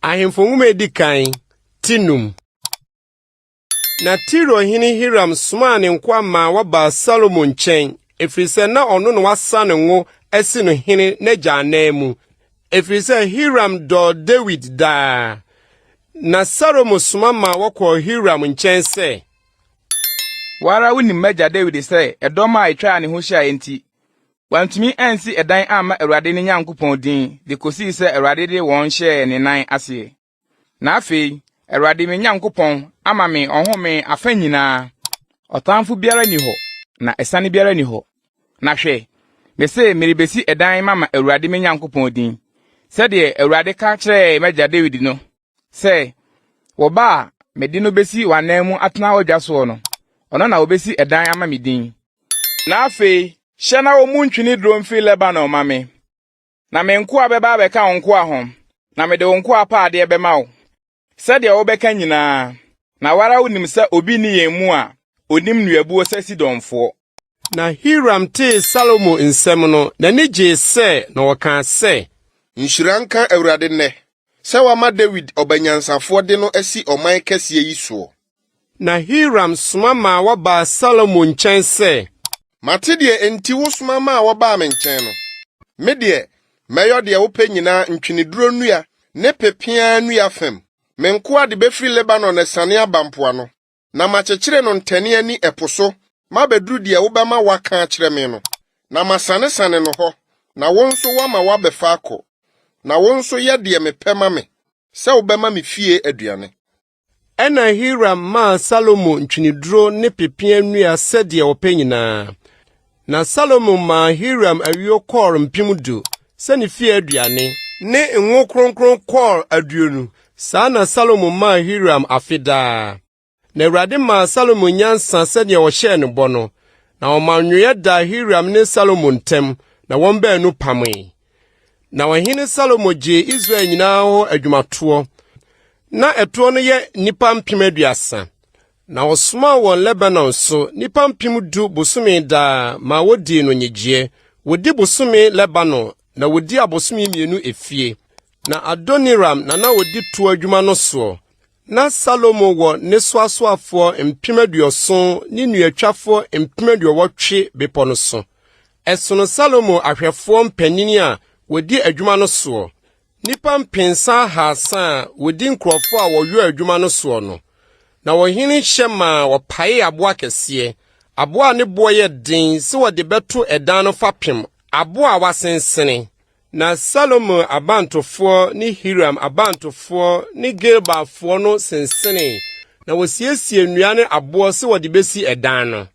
Ahemfo Nwoma a Edi Kan, ti num. Na Tiro hene Hiram somaa ne nkoa maa wɔbaa Salomo nkyɛn, ɛfiri sɛ na ɔno na wasa no ngo asi no hene n'agya anan mu, ɛfiri sɛ Hiram dɔɔ Dawid daa. Na Salomo soma maa wɔkɔɔ Hiram nkyɛn sɛ. Wo ara wunim m'agya Dawid sɛ ɛdɔm a etwaa ne ho hyiae nti, wantumi ansi ɛdan amma Awurade ne Nyankopɔn din de kosii sɛ Awurade de wɔn hyɛɛ ne nan ase. Na afei, Awurade me Nyankopɔn ama me ɔhome afa nyinaa. Ɔtamfo biara nni hɔ, na asiane biara nni hɔ. Na hwɛ, mese merebesi ɛdan mama Awurade me Nyankopɔn din, sɛdeɛ Awurade ka kyerɛɛ m'agya Dawid no sɛ, 'Wo ba a mede no besi w'anan mu atena w'adwa soɔ no, ɔno na obesi ɛdan ama me din. Na afei, hyɛ na wommu ntweneduro mfiri Lebanon mma me, Na me nkoa bɛba abɛka wo nkoa ho, na mede wo nkoa apaadeɛ bɛma wo, sɛdeɛ wobɛka nyinaa. Na wo ara wonim sɛ obi nni yɛn mu a onim nnuabuo sɛ Sidonfoɔ. Na Hiram tee Salomo nsɛm no, n'ani gyee sɛ, na ɔkaa sɛ. Nhyira nka Awurade nnɛ, sɛ wama Dawid ɔba nyansafoɔ de no asi ɔman kɛseɛ yi soɔ. Na Hiram soma maa wɔbaa Salomo nkyɛn sɛ. Mate deɛ enti wosoma maa wɔbaa me nkyɛn no. Me deɛ, mɛyɔ deɛ wopɛ nyinaa ntweneduro nnua ne pepeaa nnua fam. Me nkoa de bɛfiri Lebanon asiane aba mpoano, na makyekyere no ntɛne ani ɛpo so mabɛduru deɛ wobɛma wɔaka akyerɛ me no, na masanesane no hɔ, na wo nso woama wɔabɛfa akɔ. Na wo nso yɛ deɛ mepɛ ma me, sɛ wobɛma me fie aduane. Ɛnna Hiram maa Salomo ntweneduro ne pepeaa nnua sɛdeɛ ɔpɛ nyinaa. Na Salomo maa Hiram ayuo kɔɔr 10,000 sɛ ne fie aduane, ne ngo kronkron kɔɔr 20. Saa na Salomo maa Hiram afe daa. Na Awurade maa Salomo nyansa sɛdeɛ ɔhyɛɛ no bɔ no, na ɔmannwoeɛ daa Hiram ne Salomo ntam, na wɔn baanu pamee. Na ɔhene Salomo gyee Israel nyinaa hɔ adwumatoɔ. Na ɛtoɔ no yɛ nnipa 30,000. Na ɔsomaa wɔn Lebanon so, nnipa 10,000 bosome daa maa wodii no nnyegyeɛ. Wodi bosome Lebanon, na wodi abosome mmienu efie. Na Adoniram na na odi toɔ adwuma no soɔ. Ná Salomo wɔ ne soasoafoɔ 70,000 ne nnuatwafoɔ 80,000 bepɔ no so. Ɛsono Salomo ahwɛfoɔ mpanin a wɔdi adwuma no soɔ, nnipa 330 a wɔdi nkurɔfoɔ a wɔyɔ adwuma no soɔ no. Na ɔhene hyɛ maa wɔpaee aboɔ akɛseɛ, aboɔ a ne boɔ yɛ den sɛ wɔde bɛto ɛdan no fapem, aboɔ a wɔasensene. Na Salomo abantofoɔ ne Hiram abantofoɔ ne Gebalfoɔ no sensenee, na wɔsiesiee nnua ne aboɔ sɛ wɔde bɛsi ɛdan no.